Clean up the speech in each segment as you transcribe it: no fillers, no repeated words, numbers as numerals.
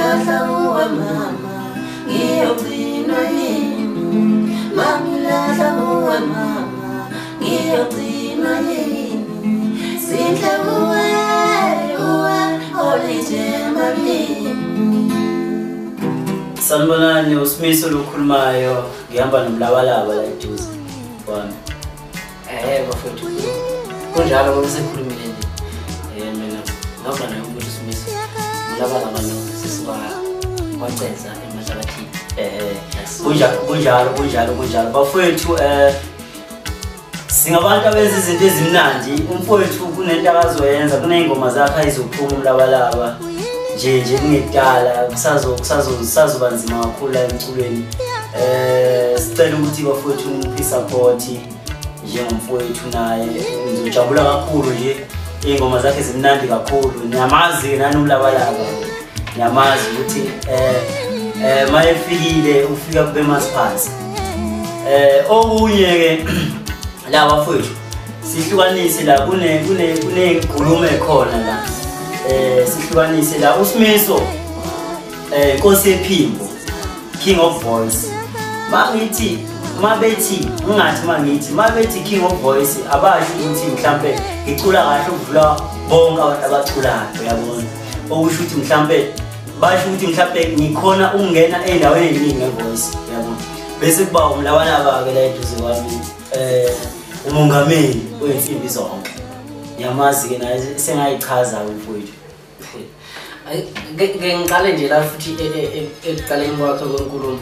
Mangilahla kuwe mama, ngiyogcinwa yini? Mangilahla kuwe mama, ngiyogcinwa yini? Sinhle kuwe, kuwe, olithemba kimi. Sanibonani, uSimiso lokhulumayo, ngihamba nomlabalaba la eduze kwami. Bafowethu, kunjalo ngoba sekhulumile nje. Mina ngihamba naye ukuthi uSimiso umlabalaba lo sisuka kwaceza emahlabathini. Kunjalo kunjalo kunjalo bafowethu. Singabantu abenza izinto ezimnandi. Umfowethu kunento akazoyenza, kuney'ngoma zakhe ayizophuma umlabalaba nje kungekudala, kusazoba nzima kakhulu la emculweni. Sicela ukuthi bafowethu nimuphe support njengomfowethu, naye ngizojabula kakhulu nje. Iy'ngoma zakhe zimnandi kakhulu, niyamazi-ke nani umlabalaba, niyamazi ukuthi uma efikile ufika kube masiphansi. Okunye-ke la bafowethu, sihlukanise la, kunenkulumo ekhona la. Sihlukanise la uSimiso, inkosi yephimbo, King of Voice. Mangithi mabethi ngingathi mangithi mabethi King of Voice, abasho ukuthi mhlambe ngicula kahle ukudlula bonke abantu abaculayo, uyabona. Okusho ukuthi mhlambe basho ukuthi mhlambe ngikhona ukungena endaweni eziningi ngevoice, uyabona. Bese kuba umlabalaba ke la eduze kwami, umongameli wensimbi zonke. Ngiyamazi ke naye, sengayichaza mfowethu. Ke ngiqale nje la futhi ekuqaleni kwakho kwenkulumo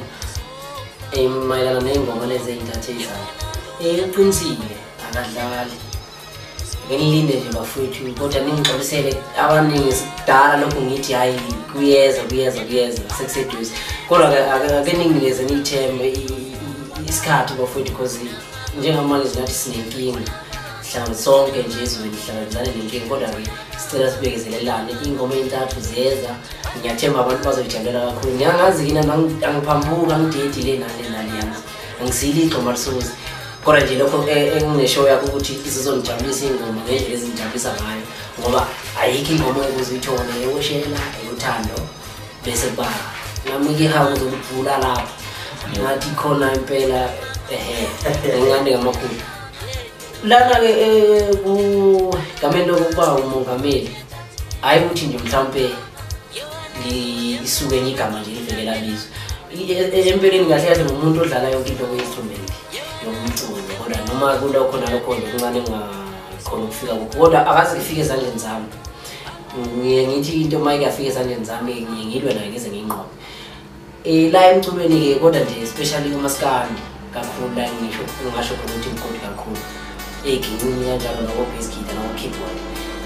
mayelana ney'ngoma lezi ey'ntathu ey'zayo. Uqinisile, akadlali. Ake nilinde nje bafowethu, kodwa ningixolisele abaningi kudala lokhu ngithi hhayi kuyeza kuyeza kuyeza sekuseduze. Kodwa ake ninginikeze niyithembe isikhathi bafowethu, because njengamanje nathi sinenkinga. Sihlangane sonke nje ezweni, sihlangabezane nenkinga, kodwa-ke sicela sibekezelelane. Iy'ngoma ey'ntathu ziyeza, ngiyathemba abantu bazoyijabulela kakhulu. Ngiyangazi-ke nami angiphambuki, angidedi le nale nale, angisiyile igxoma lisuze. Kodwa nje lokho engineshow yakho ukuthi izizongijabulisa iy'ngoma ngendlela ezingijabulisa ngayo, ngoba ayikho ingoma ongeke uyithole eyoshela, eyothando, bese kuba nami-ke ihawu ngizokuvula lapho. Ngathi khona impela, encane ngamakhulu. Lana-ke kugameni lokuba umongameli, hhayi ukuthi nje mhlawumpe lisuke enye igama nje livele labizwa. Empeleni kahle kahle ngumuntu odlala yonke into kwi-instrument yomculo, kodwa noma kulokho nalokho nje kuncane engingakhona ukufika kukho, kodwa akaze kufike ezandleni zami. Ngiye ngithi into uma ikafika ezandleni zami ngiye ngilwe nayo ngize ngiyinqobe. La emculweni-ke, kodwa nje especially kumaskandi kakhulu la ngisho ngingasho khona ukuthi ngiqonde kakhulu ey'ginqini kanjalo nako-bass guitar nako-keyboard.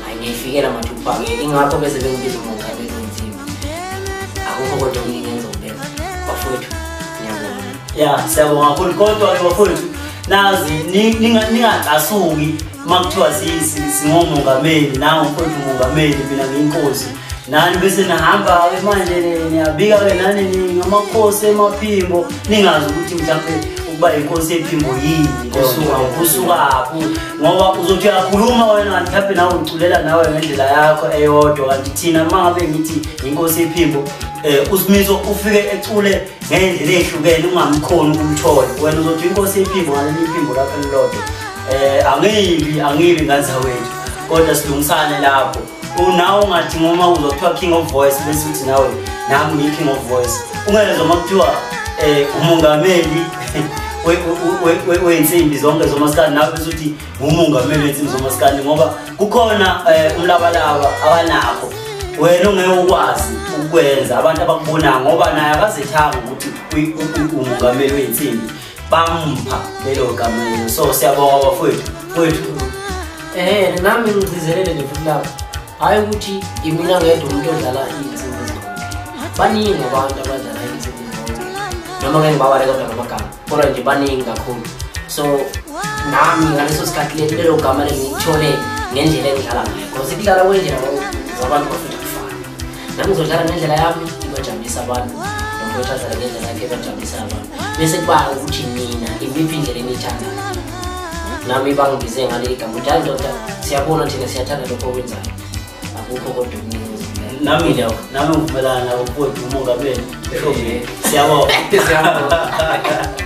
Hhayi ngiyayifikela mathupha-ke, ingakho bese bengibiza umongameli wensimbi. Akukho kodwa okuningi engizokubeka bafowethu, ngiyabonga. Ya, siyabonga kakhulu. Kodwa-ke bafowethu, nazi ningacasuki uma kuthiwa singomongameli, nawe mfowethu umongameli, mina ngiyinkosi. Nani bese nihamba-ke manje niyabika-ke nani ngamakhosi emaphimbo, ningazi ukuthi mhlampe ukuba inkosi yephimbo yini, kusukaphi, ngoba uzothi uyakhuluma wena kanti mhlampe nawe uculela nawe ngendlela yakho eyodwa, kanti thina uma ngabe ngithi inkosi yephimbo, uSimiso ufike ecule ngendlela ehlukene ungamkhoni ukumthola. Wena uzothi inkosi yephimbo ngaleli iphimbo lakho elilodwa. Angibi ngazawethu, kodwa silungisane lapho. Unawe ungathi ngoma uzothiwa King of Voice bese uthi nawe nami ngiyi King of Voice. Ungezwa uma kuthiwa umongameli wensimbi zonke zomaskandi, nawe bese uthi umongameli wensimbi zomaskandi, ngoba kukhona umlabalaba abanakho wena ongeke ukwazi ukwenza, abantu abakubonayo, ngoba naye akazethanga ukuthi umongameli wensimbi, bampha lelo gama lelo. So siyabonga bafowethu. Mfowethu, nami ngigcizelele nje futhi lapho, hhayi ukuthi imina ngedwa umuntu odlala iy'nsimbi zonke, baningi abantu abadlala iy'nsimbi zonke, noma ngeke ngibabale kodwa ngamagama, kodwa nje baningi kakhulu. So nami ngaleso sikhathi lelo gama leli ngilithole ngendlela engidlala ngayo, because ukudlala kwendlela zabantu bafethu akufani. Nami ngizodlala ngendlela yami ibajabulisa abantu, nomfowethu adlala ngendlela yakhe ibajabulisa abantu, bese kuba ukuthi nina imiphi indlela eniyithandayo. Nami bangibize ngaleli gama ukuthi hayi ndoda, siyabona thina siyathanda lokho okwenzayo, akukho kodwa okuningi. Nami ngivumelana nabo mfowethu umongameli. Siyabonga. Siyabonga.